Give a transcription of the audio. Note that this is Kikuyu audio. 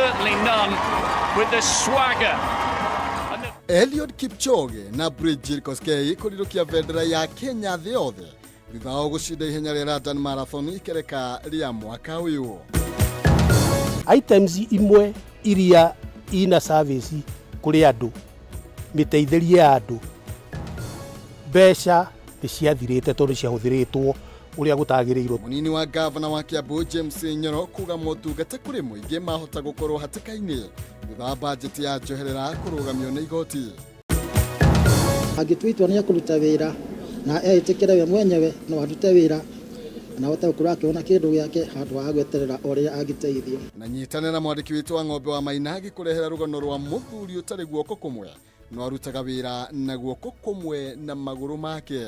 Certainly none with the swagger. And the Eliud Kipchoge na Brigid Kosgei kũrirũkia bendera ya Kenya thĩ yothe thutha wao gũcinda ihenya rĩa London Marathon ikereka rĩa mwaka ũyũ. Items imwe iria ina service kũrĩ andũ, mĩteithĩrie ya andũ, mbeca nĩ ciathirĩte tondũ ciahũthĩrĩtwo ũrĩa gũtagĩrĩirwo. Mũnini wa gavana wa Kiambu James Nyoro kuga motungata kũrĩ mũingĩ mahota gũkorwo hatĩka-inĩ thutha wa bajeti ya njoherera kũrũgamio nĩ igoti. Angĩtua itua nĩ ekũruta wĩra na eĩtĩkĩre we mwenyewe, no arute wĩra na ahote gũkorwo akĩona kĩndũ gĩake handũ ha gweterera ũrĩa angĩteithio. Na nyitanĩra mwandĩki witũ wa Ng'ombe wa Maina agĩkũrehera rũgano rwa mũthuri ũtarĩ guoko kũmwe no arutaga wĩra na guoko kũmwe na magũrũ make.